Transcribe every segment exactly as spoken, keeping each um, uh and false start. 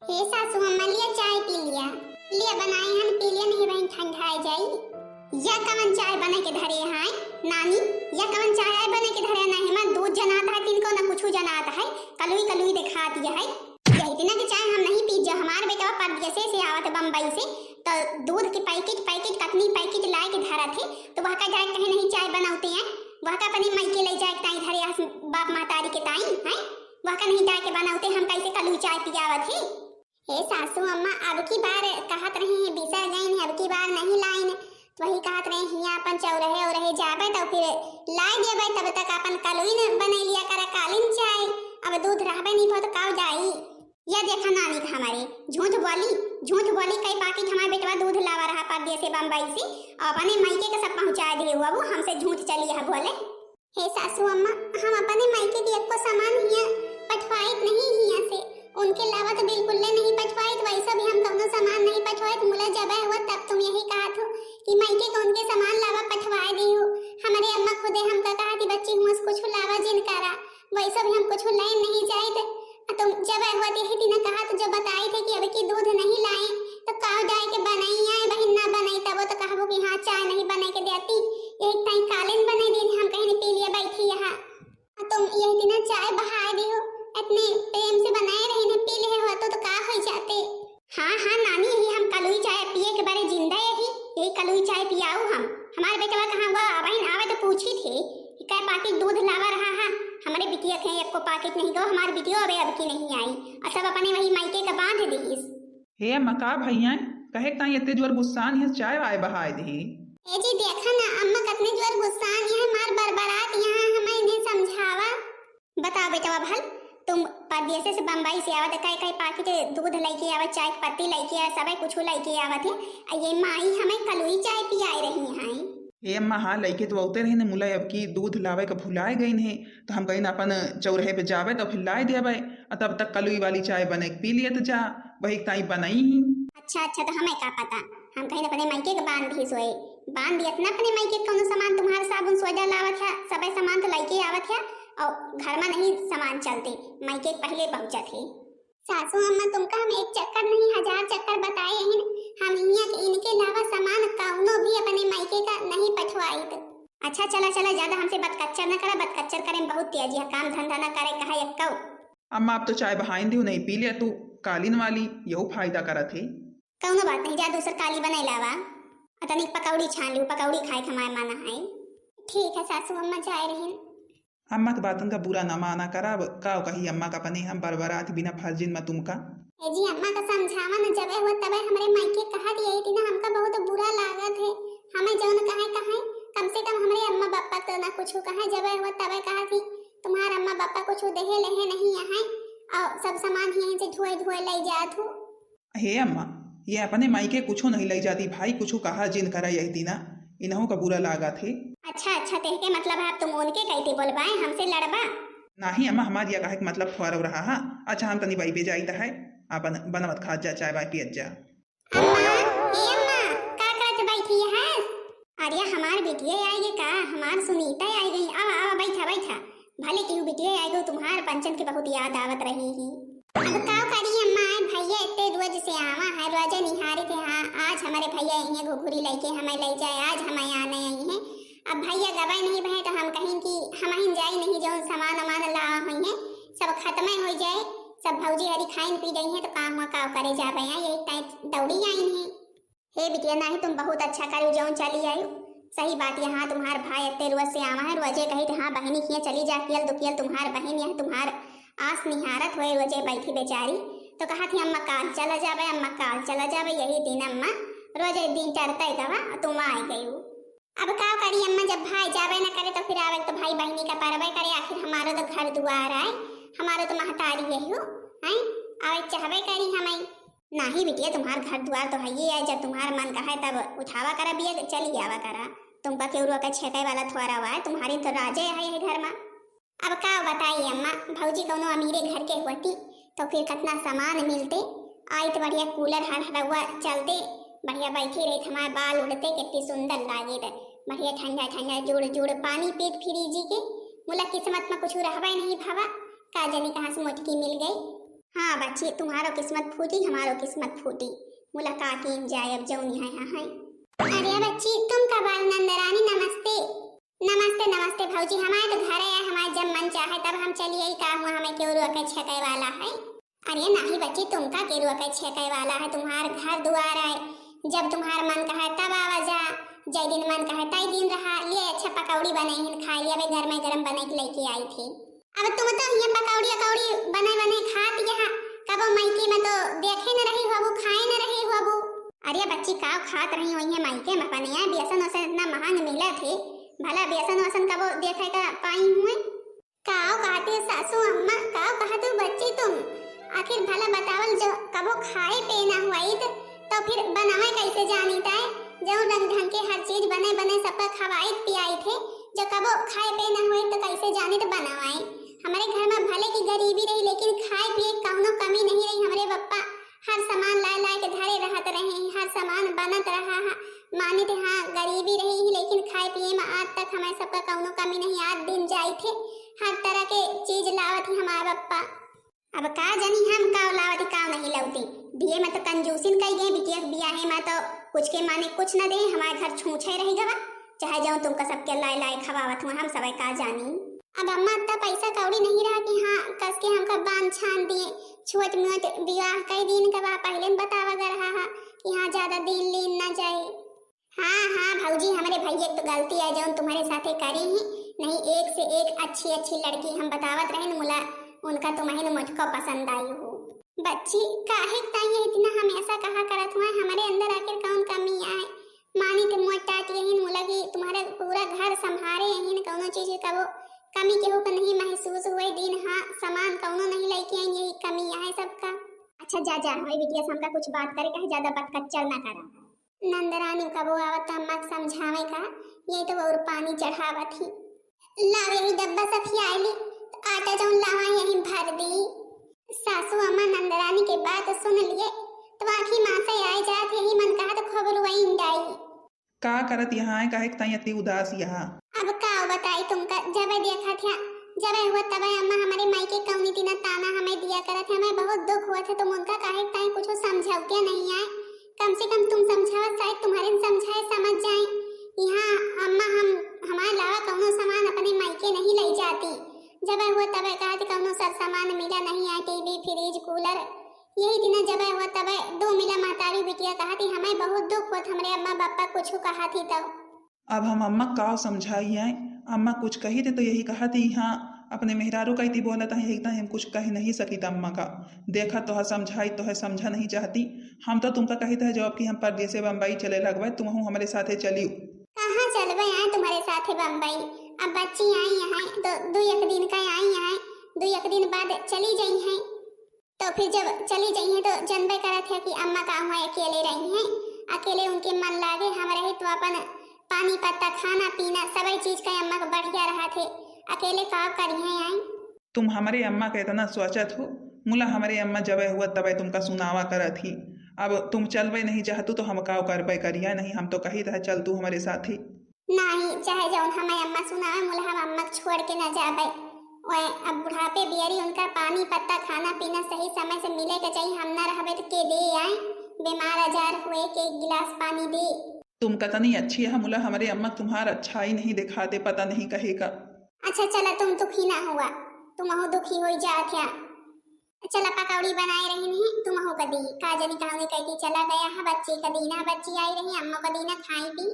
हे सासू अम्मा, लिया चाय पी लिया, लिया बनाए हन, पी लिया, नहीं बहिन ठंडाए जाई। या कवन चाय बने के धरे हैं नानी, या कवन चाय आए बने के धरे ना, हमार दूध जनात है तिनको ना कुछ जनात है, कलुई कलुई दिखात है। यही दिना के चाय हम नहीं पी, जो हमार बेटवा परदेसे से आवत बम्बई से, तो दूध के पैकेट, पैकेट, कतनी पैकेट लाए के धरत है, तो वह का जाए कहे नहीं चाय बनावते हैं, वह का अपने माई के ले जाए के ताई धरे आस बाप महतारी के ताई, हैं? वह का नहीं जाए के बनावते, हम कैसे कलुई चाय पियावत है? हे सासू अम्मा, अब की बार कहत रही हैं, बिसर गई हैं, अब की बार नहीं लाइन। तो वही कहत रहे, हियाँ अपन चौरहे उरहे जाबे, तो फिर लाए देबे, तब तक अपन कलुई न बने लिया करा कालीन चाय। अब दूध रहबे नहीं भो तो काव जाई? या देखा नानी का हमारे, झूठ बोली, झूठ बोली, कई पाकिट हमारे बेटवा दूध लावा रहा परदेसे बम्बई से, और अपने मायके का सब पहुँचा दे हुआ, वो हमसे झूठ चली है बोले। हे सासू अम्मा, हम अपने मायके के एको सामान हियाँ पठवाइत नहीं हियाँ से। उनके अलावा तो बिल्कुल ले नहीं पठवाइत, वैसा भी हम कौनो सामान नहीं पठवाइत। मुला जबे हुआ तब तुम यही कहत हो कि मायके के उनके सामान लावा पठवाए दे हो। हमारे अम्मा खुदे हमका कहा कि बच्ची हुआ से कुछ लावा जिन करा, वैसा भी हम कुछ ले नहीं जाइत। आ तुम जबे हुआ यही दिन कहत जो बताइत है कि अब की दूध नहीं लाए, तो काव जाए के बनाई आए बहिन, ना बनाई तब तो कहबो कि हाँ चाय नहीं बने के देती, यही ताई कालीन बने दिन हम कहीं पी लिया बैठी यहाँ। आ तुम यही दिन चाय बहाए दे हो, इतने प्रेम से बनाए रही ने पी ले हो तो, तो का हो जाते। हाँ हाँ नानी, यही हम कलुई चाय पिए के बारे जिंदा यही, यही कलुई चाय पियाऊ हम। हमारे बेटवा कहाँ हुआ, अबहिन आवे तो पूछी थे कि कै पाकिट दूध लावा रहा है। हमारे बिटिया के एको पाकिट नहीं गो, हमारे बिटिया अबे अब की नहीं आई, और सब अपने वही मायके का बांध दीस। हे अम्मा, का भैया, कहे ताई इतने जोर गुस्सान है, चाय वाय बहाए दे। ए जी, देखा ना अम्मा, कितने जोर गुस्सान है, मार बरबरात यहाँ, हमें इन्हें समझावा। बताओ बेटवा भल, तुम परदेसे से बम्बई से आवत, कई कई पाकिट दूध लेके आवत, चाय के पत्ती लेके आवत, सबे कुछ लेके आवत है। आ ये माई हमें कलुई चाय पियाए रही हैं। हे अम्मा, हाँ, लेके तो आवते रहे ने मुला, अब की दूध लावे का भुलाए गई ने, तो हम कहीं अपन चौराहे पे जावे तो फिर लाए देवे, आ तब तक कलुई वाली चाय बने के पी लिए तो जा, वही ताई बनाई ही। अच्छा अच्छा, तो हमें का पता, हम कहीं अपने मायके के बांध ही सोए, बांध दियत ना अपने मायके कौनो सामान, तुम्हार साबुन सोजा लावत है, सबे सामान तो लेके आवत है, और घर में नहीं सामान चलते, मायके पहले पहुँचत है। सासू अम्मा, तुमका हम एक चक्कर नहीं, हजार चक्कर बताए हैं, हम इहाँ के इनके अलावा सामान कौनो भी अपने मायके का नहीं पठवाइत। अच्छा, चला, चला, ज्यादा हमसे बतकच्चर न करा, बतकच्चर करे में बहुत तेजी है, काम धंधा न करे, कहा यक्कऊ। अम्मा, आप तो चाय बहाइन दियो, नहीं पी लिया तू, कालीन वाली, यहू फायदा करत है। कौनो बात नहीं, जा दूसर काली बनाए लावा, आ तनिक पकौड़ी छान लियो, पकौड़ी खाए के हमारे मन है। ठीक है सासू अम्मा, जाए रहिन। अम्मा के बातन का बुरा न माना करा, अब का कही अम्मा का, अपने हम बरबरात बिना फर्जिन में तुमका। ए जी, अम्मा का समझावा न, जबे हुआ तबे हमरे मायके कहा थी, यही दिन हमका बहुत बुरा लागत है। हमें जौन कहे कहे, कम से कम हमरे अम्मा बापा तो ना कुछ कहे, जबे हुआ तबे कहा थी, तुम्हार अम्मा बापा कुछ देहे लेहे नहीं यहाँ, और सब सामान यहीं से ढोए ढोए ले जात हूँ। हे अम्मा, ये अपने मायके कुछो नहीं लई जाती भाई, कुछो कहा जिन करा यही दिना, इनहू का बुरा लागत है। अच्छा, अच्छा, तेहके मतलब है अब तुम उनके कहती बोलबाए, हमसे लड़बा? नाही अम्मा, हमार यह कहे के मतलब थोड़ा रहा हा। अच्छा, हम तनी बाई पे जाइत है, अपन बनवत खात जा, चाय वाय पियत जा। अम्मा, ए अम्मा, का करत बैठी है? अरे, हमार बिटिया आई गई का? हमार सुनीता आई गई। आवा, आवा, बैठा, बैठा। भले केहू बिटिया आई गई, तुम्हार पंचन के बहुत याद आवत रही ही। अब का करी अम्मा, भैया इतने रोज से आवा है, रोजे निहारे थे। हाँ, आज हमारे भैया यहीं घुघुरी लेके हमें ले जाए, आज हमें आने आई हैं। अब भैया गवाए नहीं भए तो हम कहें कि हम ही जाई नहीं, जौन सामान वामान लावा हुई है, सब खत्म हो जाए, सब भौजी हरी खाइन पी गई हैं, तो काम हुआ का करे जाबे हैं, यही टाइप दौड़ी आई हैं। हे बिटिया, नाही तुम बहुत अच्छा करी जौन चली आयु। सही बात है, हाँ, तुम्हार भाई इतने रोज से आवा है, रोजे कही थे, हाँ बहिनी किया चली जा, कियल दुखियल तुम्हार बहिन यह तुम्हार आस निहारत होए रोजे बैठी बेचारी। तो कहा थी, अम्मा काल चला जाबे, अम्मा काल चला जाबे, यही दिन अम्मा रोजे दिन चढ़ते गवा तुम आ गयु। अब का करी अम्मा, जब भाई जाबे न करे तो फिर आवे तो भाई बहिनी का परबे करे, आखिर हमारो तो घर दुआर आए, हमारो तो महतारी यही हो, हैं, आवे चाहबे करी हमें। नाही बिटिया, तुम्हार घर दुआर तो है ही है, जब तुम्हार मन कहे तब उठावा करा बिया, चली आवा करा। तुमका केहू रोके छेके वाला थोड़ा हुआ है, तुम्हारी तो राजे है यही घर में। अब का बताई अम्मा, भौजी कौनो अमीरे घर के होती तो फिर कितना सामान मिलते, आई तो बढ़िया कूलर हर हरौआ चलते, बढ़िया बैठी रही, हमारे बाल उड़ते, कितनी सुंदर लागे थे, बढ़िया ठंडा ठंडा जुड़ जुड़ पानी पीत फ्रिज के। मुला किस्मत में कुछ रहबे नहीं भवा, का जानी कहाँ से मोटकी मिल गई। हाँ बच्ची, तुम्हारो किस्मत फूटी, हमारो किस्मत फूटी। मुलाकात इन जाए अब जौन यहाँ, यहाँ है। अरे बच्ची, तुम कब आए? नंदरानी नमस्ते। नमस्ते, नमस्ते भौजी, हमारे तो घर है, हमारे जब मन चाहे तब हम चलिए, का हुआ, हमें क्यों रोके छेके वाला है? अरे नाही बच्ची, तुमका के रोके छेके वाला है, तुम्हार घर दुआर है, जब तुम्हार मन कहे तब आवा जा, जय दिन मन कहे तय दिन रहा। लिए अच्छा पकौड़ी बने हिन, खा लिया, अबे गरमे गरम बने के लेके आई थी। अब तुम तो ये पकौड़ी अकौड़ी बने बने खात यहाँ, कबो मायके में तो देखे न रही होबू, खाए न रही होबू। अरे बच्ची, का खात रही हुई है मायके में अपने यहाँ, बेसन वसन इतना महंग मिला थे, भला बेसन वसन कबो देखे का पाई हुए? काव कहते सासू अम्मा, काव कहते बच्ची तुम? आखिर भला बतावल, जो कबो खाए पे ना हुआइत, तो फिर बनावे कैसे जानित है? जो रंग ढंग के हर चीज बने बने सबका खवाइत पियाइत है, जो कबो खाए पे ना हुए तो कैसे जानित बनावे? हमारे घर में भले की गरीबी रही, लेकिन खाए पिए कौनो कमी नहीं रही। हमारे पप्पा हर सामान लाए लाए के धरे रहत रहे, हर सामान बनत रहा है। मानित हाँ गरीबी रही, लेकिन खाए पिए में आज तक हमारे सबका कौनो कमी नहीं। आज दिन जाई थे, हर तरह के चीज लावत ही हमारे पप्पा। अब का जानी हम का लावत ही, का नहीं लावती। बिये में तो कंजूसिन कई गए, बिटिया के बियाहे में तो कुछ के माने कुछ न दे, हमारे घर छूछे रही गवा। चाहे जाऊं तुमका सबके लाए लाए खवावत हुआ, हम सबे का जानी। अब अम्मा इतना पैसा कौड़ी नहीं रहा कि हाँ कस के हमका बांध छान दिए। छोट मोट विवाह कई दिन का बा, पहले न बतावा ग रहा हा कि हाँ ज्यादा दिन लीन ना जाए। हाँ हाँ भौजी, हमरे भैया के तो गलती है जौन तुम्हारे साथे करी ही। नहीं, एक से एक अच्छी अच्छी लड़की हम बतावत रहे न मुला, उनका तुम्हें न मुझको पसंद आई हो। बच्ची, काहे ताई ये इतना हमेशा कहा करत हुआ, हमारे अंदर आखिर कौन कमी आए? मानी के मोट टाट यही मुला कि तुम्हारे पूरा घर संभारे यही न कौनो चीज के कबो कमी केहू के नहीं महसूस हुए। दिन हाँ सामान कौनो नहीं लेके आई, यही कमी आए सबका। अच्छा जा जा, हमारी बिटिया से हमका कुछ बात करे, कहे ज्यादा बतकच्चर ना करा। नंदरानी कबो आवत अम्मा के समझावे का, ये तो और पानी चढ़ावत ही। लाव यही डब्बा सफियाइली, तो आटा जौन लावा यही भर दी। सासू अम्मा नंदरानी के बात सुन लिए, तो आँखी माँ से आए जात यही मन कहा तो खूब रुआई डाई। का करत यहाँ है, काहे के ताई अति उदास यहाँ? अब का बताई तुमका, जबे देखा थ्या, जबे हुआ तबे अम्मा हमारे माई के कौनी दिना ताना हमें दिया करत है, हमें बहुत दुख हुआ था। तुम उनका काहे के ताई कुछ समझाओ क्या नहीं आए? कम से कम तुम समझावा, शायद तुम्हारे समझाए समझ जाए। यहाँ अम्मा हम, हमारे अलावा कौनो सामान अपने मायके नहीं ले जाती। जब हुआ तब कहती कौनो सर सामान मिला नहीं है, टीवी, फ्रिज, कूलर। यही दिन जब हुआ तब दो मिला महतारी बिटिया कहती, हमें बहुत दुख होत हमरे अम्मा बापा कुछ कहा थी तब। अब हम अम्मा का समझाई आए, अम्मा कुछ कही थे तो यही कहा थी, यहाँ अपने मेहरारू का इति बोलत है, यही हम कुछ कह नहीं सकी था अम्मा का। देखा तो है समझाई तो है समझा नहीं चाहती। हम तो तुमका कही थे जब कि हम परदेसे बम्बई चले लगबे, तुम हमरे साथे चलियो। कहाँ चलबे आए तुम्हारे साथे बम्बई? अब बच्ची आई है तो दो एक दिन का आई है, दो एक दिन बाद चली जाई है। तो फिर जब चली जाई है तो जनबे करत है कि अम्मा का हुआ अकेले रही हैं, अकेले उनके मन लागे, हम रही तो अपन पानी पत्ता खाना पीना सबई चीज का अम्मा का बढ़िया रहा थे, अकेले का करी है आई। तुम हमरे अम्मा का इतना सोचत हो, मुला हमरे अम्मा जबे हुआ तबे तुमका सुनावा करत ही। अब तुम चलबे नहीं चाहतू तो हम का करबे करिया नहीं, हम तो कही था चल तू हमरे साथे। नाही, चाहे जौन हमें अम्मा सुनावे, मुला हम अम्मा के छोड़ के न जाबे। ओए, अब बुढ़ापे बियरी उनका पानी पत्ता खाना पीना सही समय से मिले के चाहिए, हम न रहबे तो के दे आए, बीमार आजार हुए के एक गिलास पानी दे। तुम कतनी अच्छी है मुला, हमरे अम्मा तुम्हार अच्छाई नहीं दिखाते, पता नहीं कहे का। अच्छा चला, तुम दुखी ना हुआ, तुम अहो दुखी होई जात है। चला पकौड़ी बनाए रही नहीं, तुम हो कदी का जनी कहाँ गई, कह के चला गया है। बच्ची का दीना, बच्ची आई रही, अम्मा का दीना खाई पी,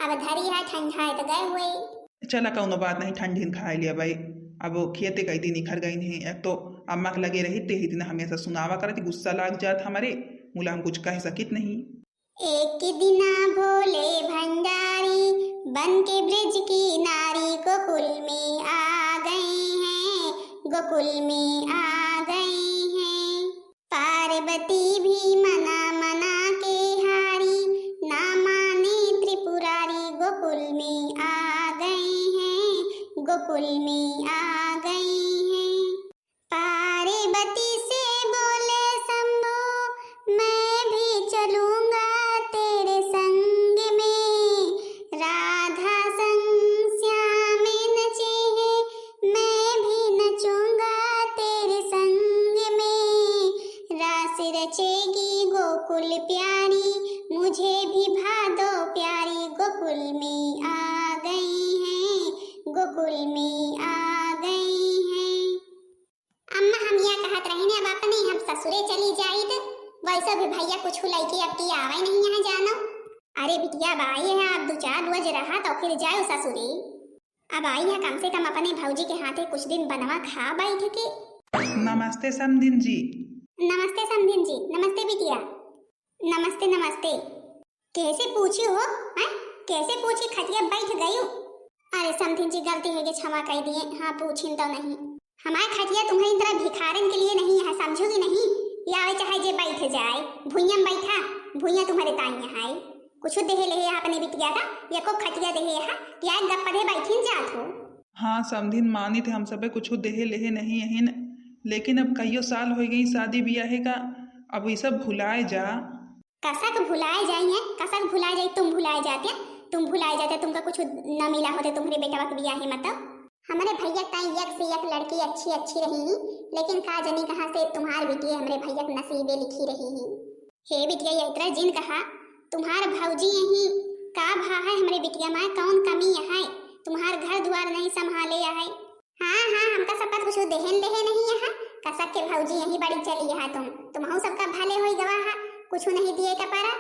अब धरी है ठंडा है तो गए हुए। चला कौनो बात नहीं, ठंडी खाए लिया भाई। अब खेते कई दिन निखर गई नहीं, एक तो अम्मा के लगे रही ते ही दिन हमेशा सुनावा करत, गुस्सा लाग जात हमारे, मुला हम कुछ कह सकित नहीं। एक दिना भोले भंडारी बन के ब्रज की नारी गोकुल में आ गए हैं, गोकुल में आ गए हैं। पार्वती भी मना मना के हारी, ना माने त्रिपुरारी, गोकुल में आ गए हैं, गोकुल में आ गए हैं। पार्वती से बोले शंभो, मैं भी चलूंगा तेरे संग में। राधा संग श्याम नचे हैं, मैं भी नचूंगा तेरे संग में। देगी गोकुल प्यारी, मुझे भी भादो प्यारी, गोकुल में आ गई हैं, गोकुल में आ गई हैं। अम्मा, हम या कहत रही ने, अब अपने हम ससुरे चली जाइत, वैसे भी भैया कुछ लइके अब की आवे नहीं यहाँ जानो। अरे बिटिया, अब आई है, अब दो चार रोज रहा तो फिर जाओ ससुरे। अब आई है, कम से कम अपने भौजी के हाथे कुछ दिन बनवा खा बैठ के। नमस्ते समधिन जी। नमस्ते समधिन जी, नमस्ते बिटिया। नमस्ते, नमस्ते। कैसे पूछी हो, हैं? कैसे पूछी, खटिया बैठ गई हो? अरे समधिन जी, गलती है, ये क्षमा कर दिए। हाँ, पूछिन तो नहीं। हमारे खटिया तुम्हारी तरह भिखारन के लिए नहीं है, समझो कि नहीं? ये आवे चाहे जे बैठ जाए, भुइयां में बैठा, भुइयां तुम्हारे ताई है। कुछ देहे लेहे अपने बिटिया का, या को खटिया देहे है, या एक गप्पा दे बैठिन जात हो। हाँ समधिन, मानित है हम सबे कुछ देहे लेहे नहीं अहिन, लेकिन अब कईयो साल हो गई शादी बियाहे का, अब ये सब भुलाए जा। कसक भुलाए जाई है, कसक भुलाए जाई, तुम भुलाए जाते, तुम भुलाए जाते, तुमका कुछ न मिला होते तुम्हारे बेटवा के बियाहे में तो। हमरे भैया ताई एक से एक लड़की अच्छी अच्छी रही ही, लेकिन का जनी कहाँ से तुम्हार बिटिया हमरे भैया के नसीबे लिखी रही ही। हे बिटिया, ये इतना जिन कहा, तुम्हार भौजी यही का भा है हमरे बिटिया में, कौन कमी है? तुम्हार घर दुआर नहीं संभाले है। हाँ, हाँ, हमका सबका कुछ देहन लेहे नहीं है। कसक के भौजी यही बड़ी चली है तुम, तुमहू सबका भले होई गवा है, कुछ नहीं दिए का पड़ा।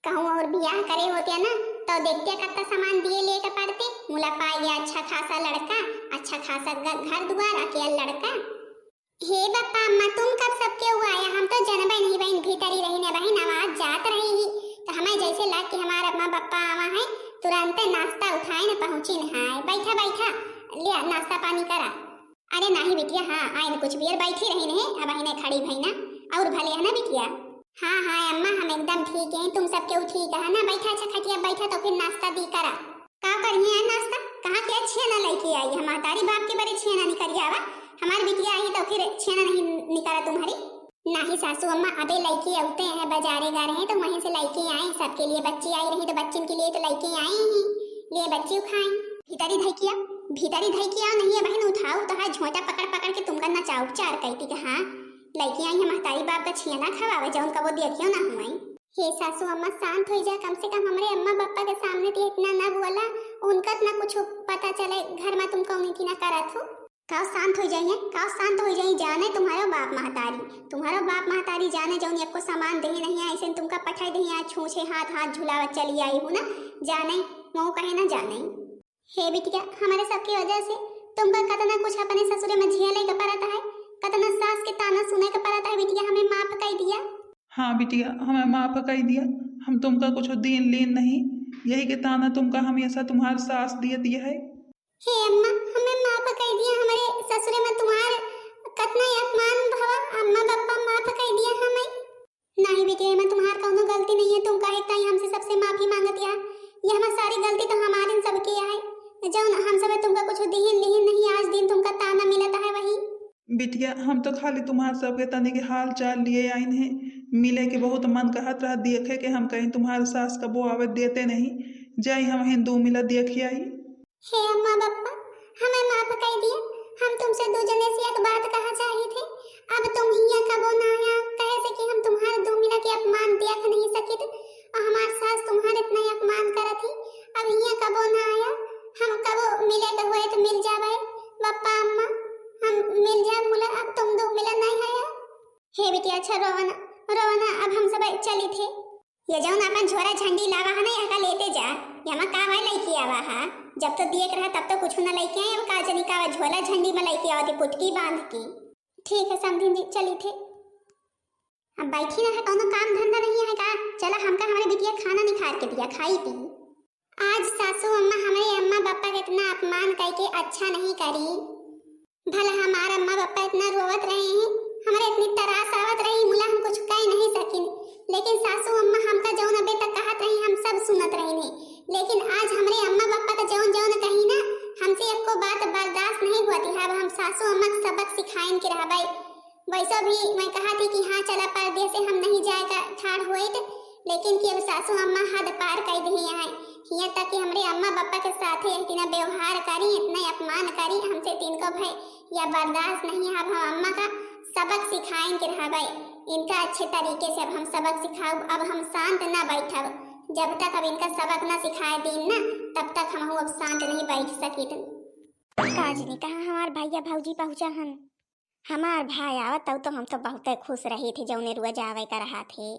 कहूँ और बियाह करे होते ना, तो देखते कत्ता सामान दिए ले के पड़ते। मुला पाए गया अच्छा खासा लड़का, अच्छा खासा घ-, घर दुआर, अकेला लड़का। हे बप्पा अम्मा, तुम कब सबके हुआ आया? हम तो जनबे नहीं बहिन, भीतरी रही ने बहिन, आवाज जात रही ही, तो हमें जैसे लाग कि हमारे अम्मा बप्पा आवा है, तुरंत नाश्ता उठाए न पहुँची नहाए। बैठा, बैठा, लिया नाश्ता पानी करा। अरे नाही बिटिया, हाँ, आइन कुछ बेर बैठी रही नहीं, अब आइने खड़ी भई ना, और भले है ना बिटिया? हाँ, हाँ, अम्मा, हम एकदम ठीक हैं, तुम सब केहू ठीक है ना? बैठा, अच्छा खटिया बैठा, तो फिर नाश्ता दी करा। का करिए है नाश्ता? कहाँ के छेना लेके आई है? महतारी बाप के बरे छेना निकल आवा, हमार बिटिया आई तो फिर छेना नहीं निकला तुम्हारी? नाही सासू अम्मा, अबे लेके आते हैं, बाजारे गा रहे हैं तो वहीं से लेके आए, सबके लिए बच्ची आई रही तो बच्चिन के लिए तो लेके आए ही, लिए बच्ची खाए। भीतरी धई किया, भीतरी धई किया, नहीं है बहन, उठाओ तो है झोंटा पकड़ पकड़ के तुमका नचाओ चार कहती के, हाँ, लेके आई है महतारी बाप का छेना खवावे, जौन कबो देखियो ना हुआई। हे सासू अम्मा, शांत हो जा, कम से कम हमरे अम्मा बप्पा के सामने तो इतना ना बोला, उनका ना कुछ पता चले घर में तुम कौन थी ना करत हो। काव शांत हो जाइए, काव शांत हो जाइए, जाने तुम्हारो बाप महतारी, तुम्हारो बाप महतारी जाने जौन एको सामान देहे नहीं, ऐसे तुमका पठाई देहे, आज छूछे हाथ, हाथ झुलावत चली आई हूँ ना, जाने, मऊ कहे ना जाने। हे बिटिया, हमारे सबके वजह से तुमका कतना कुछ अपने ससुरे में झेले के पड़त है, कतना सास के ताना सुने के पड़त है बिटिया, हमें माफ कर दिया। हाँ बिटिया, हमें माफ कर दिया, हम तुमका कुछ दीन लीन नहीं, यही के ताना तुमका हमेशा तुम्हार सास दिए दिए है। हे अम्मा, हमें माफ कर दिया, हमारे ससुरे में तुम्हार कतना अपमान भवा, अम्मा बप्पा माफ कर दिया हमें। नहीं बेटी, एमा तुम्हार कौनो गलती नहीं है, तुम काहे ताई हमसे सबसे माफी मांगत या? ये हमार सारी गलती तो हमारे सबके है, जौन हम सब तुमका कुछ दिहिन लिहिन नहीं, आज दिन तुमका ताना मिलत है वही। बिटिया, हम तो खाली तुम्हार सबके तनी के हाल चाल लिए आइन है, मिले के बहुत मन कहत रहा, देखे के हम कहीं तुम्हार सास कबो आवे देते नहीं, जाई हम हिंदू मिला देखे आई। हे अम्मा बप्पा, हमें माफ कर दिया, हम तुमसे दो जने से एक बात कहा चाही थे। अब तुम हियां कबो ना आया, कहे से कि हम तुम्हारे दो मिला के अपमान देख नहीं सकित, और हमार सास तुम्हारे इतना अपमान करत ही। अब हियां कबो ना आया, हम कबो मिले के हुए तो मिल जावे बप्पा अम्मा, हम मिल जाए मुला, अब तुम दो मिला नहीं आया। हे बिटिया, अच्छा रोवना, रोवना, अब हम सब चली थे। ये जौन अपन झोला झंडी लावा है ना, यहाँ का लेते जा। यहाँ का है लइके आवा है? जब तो दिए के रहा तब तो कुछ ना लइके आए, अब का जनी का झोला झंडी में लइके आवत है, पुटकी बांध के। ठीक है समधिन जी, चली थे। अब बैठी ना है, कौनो काम धंधा नहीं है का? चला हमका हमारे बिटिया खाना निखार के दिया, खाई पी। आज सासू अम्मा हमरे अम्मा बप्पा के इतना अपमान करके अच्छा नहीं करी। भला हमार अम्मा बप्पा इतना रोवत रहे हैं, हमरे इतनी तरास आवत रही, मुला हम कुछ कह नहीं सकिन, लेकिन सासू अम्मा हमका जौन अबे तक कहत रही, हम सब सुनत रही नहीं। लेकिन आज हमरे अम्मा बप्पा का जौन जौन कही ना, हमसे एको बात बर्दाश्त नहीं होती है। अब हम सासू अम्मा के सबक सिखाइन के रहबे। वैसे भी मैं कहा थी कि हाँ चला, परदेस से हम नहीं जाए का ठाड़ होइत, लेकिन कि अब सासू अम्मा हद पार कर दी है। हियाँ तक कि हमरे अम्मा बप्पा के साथे इतना व्यवहार करी, इतना अपमान करी, हमसे तिनको भय या बर्दाश्त नहीं है। अब हम अम्मा का सबक सिखाइन के रहबे। इनका अच्छे तरीके से अब हम सबक सिखाउब। अब हम शांत ना बैठब, जब तक अब इनका सबक ना सिखाए दीन ना, तब तक हमहू अब शांत नहीं बैठ सकित। काजनी, कहाँ हमार भैया भौजी पहुँचा हन? हमार भाई आवत तब तो हम तो बहुते खुश रही थे, जौने रुआ जावे का रहा थे।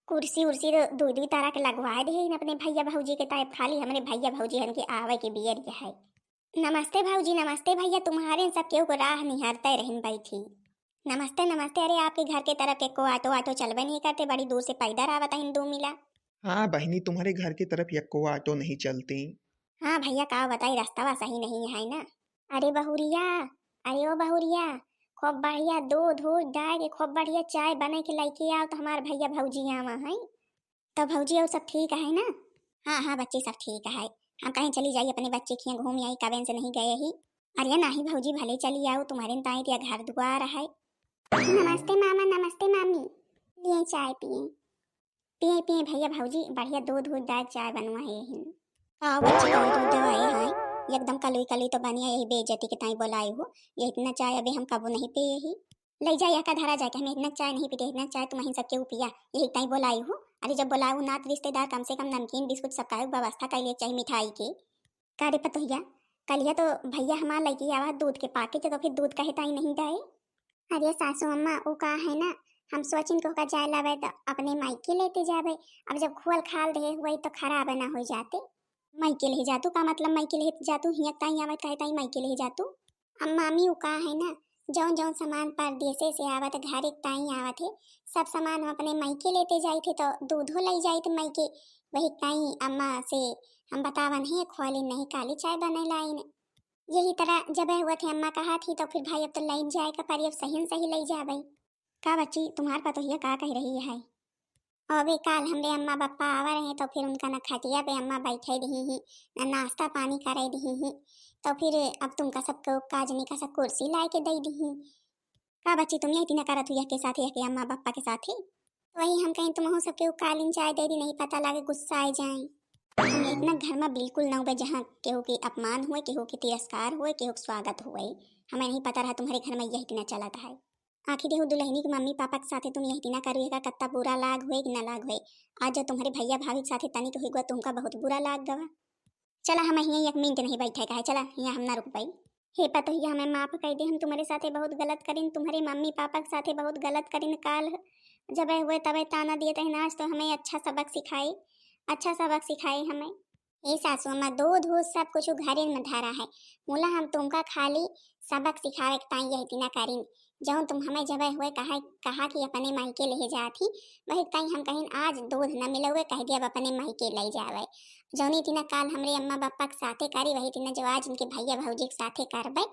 कुर्सी उर्सी तो दुई दुई तरह के लगवाए दे अपने भैया भौजी के ताए, खाली हमरे भैया भौजी हन के आवे के बियर है। नमस्ते भौजी, नमस्ते भैया, तुम्हारे सब केहू को राह निहारते रहन बैठी। नमस्ते, नमस्ते। अरे, आपके घर के तरफ के को ऑटो वाटो चलबे नहीं करते, बड़ी दूर से पैदल आवत हैं दो मिला। हाँ बहिनी, तुम्हारे घर के तरफ यक्को ऑटो नहीं चलते। हाँ भैया, का बताई, रास्ता सही नहीं है ना। अरे बहुरिया, अरे ओ बहुरिया, खूब बढ़िया दूध, दूध डाल के खूब बढ़िया चाय बने के लेके आओ, तो हमार भैया भौजी आवा है। तो भौजी, और सब ठीक है ना? हाँ, हाँ बच्ची, सब ठीक है। हम कहीं चली जाई, अपने बच्चे खियाँ घूम आई, कबेन से नहीं गए ही। अरे नहीं भौजी, भले चली आओ, तुम्हारे ताई दिया घर दुआर है। नमस्ते मामा, नमस्ते मामी। लिए चाय पिए। पिए, पिए भैया भौजी, बढ़िया दूध, दूध डाल चाय बनवा है यही। आओ बच्ची, दूध, दूध दवाए है, एकदम कलुई कलुई तो बनिया, यही बेइज्जती के ताई बोलाई हो। ये इतना चाय अबे हम कबो नहीं पिए ही। ले जा, यका धरा जाके, हमें इतना चाय नहीं पीते, इतना चाय तुम ही सबके पिया, यही ताई बोलाई हो। अरे जब बोलाऊ नात रिश्तेदार, कम से कम नमकीन बिस्कुट सब का व्यवस्था कर लिए, चाहे मिठाई के। का रे पतोहिया, कलिया तो भैया हमार लइके आवा दूध के पाके, तो फिर दूध कहे ताई नहीं डाए? अरे सासू अम्मा, उ का है ना, हम सोचिन के ओका जाए लावे तो अपने मायके लेते जावे। अब जब खुअल खाल देहे हुए तो खराब ना हो जाते। मायके ले जातू का मतलब, मायके ले जातू हियाँ ताई आवे कहे ताई मायके ले जातू। अब मामी उ का है ना, जौन जौन सामान परदेसे से आवत, घरे ताई आवत है, सब सामान हम अपने मायके लेते जाइत है, तो दूधो ले जाइत मायके। वही ताई अम्मा से हम बतावन है, खोली नहीं काली चाय बने लाइन। यही तरह जब हुआ थे अम्मा कहा थी, तो फिर भाई अब तो लाइन जाए का परी, अब सही न सही ले जावे। का बच्ची, तुम्हार पतोहिया का कह रही है? अबे काल हमरे अम्मा बप्पा आवा रहे, तो फिर उनका न खटिया पे अम्मा बैठे दिही ही, न नाश्ता पानी करे दिही ही, तो फिर अब तुमका सबको काजनी का सब कुर्सी लाए के दे दिही। का बच्ची, तुम यही तीना करत हुई के साथ, यह के अम्मा बप्पा के साथ ही? तो वही हम कहीं तुमहू सबके कालीन चाय दे दी, नहीं पता लागे गुस्सा आ जाए। हम इतना घर में बिल्कुल ना हुए जहाँ केहू के अपमान हुए, केहू के तिरस्कार हुए, केहू के स्वागत हुए। हमें नहीं पता रहा तुम्हारे घर में यही तीना चलत है। आखिर एहू दुल्हनी के मम्मी पापा के साथे तुम यही तीना करू, एका कत्ता बुरा लाग होए कि ना लाग होए। आज जो तुम्हारे भैया भाभी के साथे तनिक हुई गवा, तुमका बहुत बुरा लाग गवा। चला, हम हियाँ एक मिनट नहीं बैठे का है, चला, हियाँ हम ना रुक पाई। हे पतोहिया, हमें माफ कर दे, हम तुम्हारे साथे बहुत गलत करिन, तुम्हारे मम्मी पापा के साथे बहुत गलत करिन। काल जब हुए तबे ताना दिए तहिन, आज तो हमें अच्छा सबक सिखाए, अच्छा सबक सिखाए हमें। ए सासू अम्मा, दूध, दूध सब कुछ घरे में धरा है। मुला हम तुमका खाली सबक सिखावे के ताई यही तीना करिन। जौन तुम हमें जबे हुए कहा, कहा कि अपने मायके ले जात ही, वही ताई हम कहिन आज दूध न मिले हुए, कह दिया अब अपने मायके ले जावे। जौनी तीना काल हमरे अम्मा बप्पा के साथे करी, वही तीना जो आज इनके भैया भौजी के साथे करबे,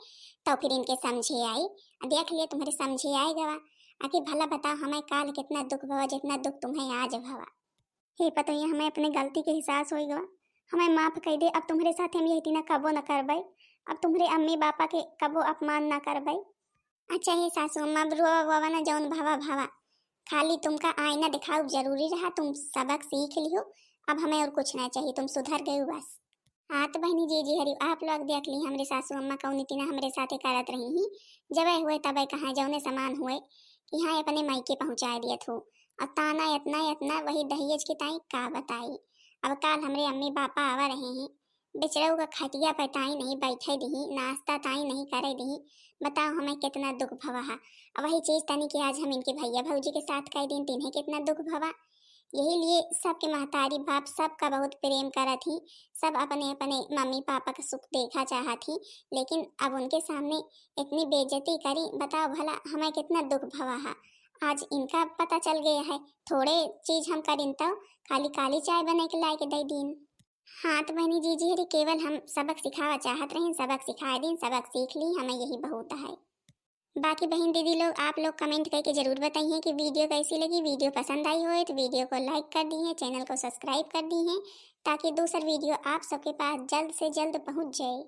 तो फिर इनके समझे आई। आ देख लिए तुम्हारे समझे आए गवा। आखिर भला बताओ हमें काल कितना दुख भवा, जितना दुख तुम्हें आज भवा। हे पतोहिया, हमें अपने गलती के एहसास होई गवा, हमें माफ कर दे। अब तुम्हारे साथ हम यही तीना कबो न करबे, अब तुम्हारे अम्मी पापा के कबो अपमान न करबे। अच्छा हे सासू अम्मा, अब रोवा वोवा ना, जौन भावा भावा, खाली तुमका आईना दिखाओ जरूरी रहा, तुम सबक सीख लियो, अब हमें और कुछ ना चाहिए, तुम सुधर गए हो बस। हाँ तो बहनी, जी जी हरी, आप लोग देख ली हमरे सासू अम्मा कौन तीना हमरे साथे करत रही ही, जबे हुए तबे कहाँ जौने सामान हुए कि हाँ अपने मायके पहुँचाए दियत हो। अब ताना इतना इतना वही दहेज के ताई का बताई। अब काल हमरे अम्मी पापा आवा रहे हैं, बेचरऊ का खटिया पर ताई नहीं बैठे दिही, नाश्ता ताई नहीं करे दिही। बताओ हमें कितना दुख भवा है। अब वही चीज तनी कि आज हम इनके भैया भौजी के साथ कह दिन, तिन्हें कितना दुख भवा। यही लिए सबके महतारी बाप सबका बहुत प्रेम करत ही, सब अपने अपने मम्मी पापा का सुख देखा चाहत ही, लेकिन अब उनके सामने इतनी बेइज्जती करी। बताओ भला हमें कितना दुख भवा है। आज इनका पता चल गया है, थोड़े चीज हम करिन तो खाली काली चाय बने के लाए के दे दीन। हाँ तो बहनी, जी जी हरी, केवल हम सबक सिखावा चाहत रही, सबक सिखाए दीन, सबक सीख ली, हमें यही बहुत है। बाकी बहन दीदी लोग, आप लोग comment करके जरूर बताइए कि video कैसी लगी। Video पसंद आई होए तो video को like कर दीजिए, channel को subscribe कर दीजिए, ताकि दूसर video आप सबके पास जल्द से जल्द पहुँच जाए।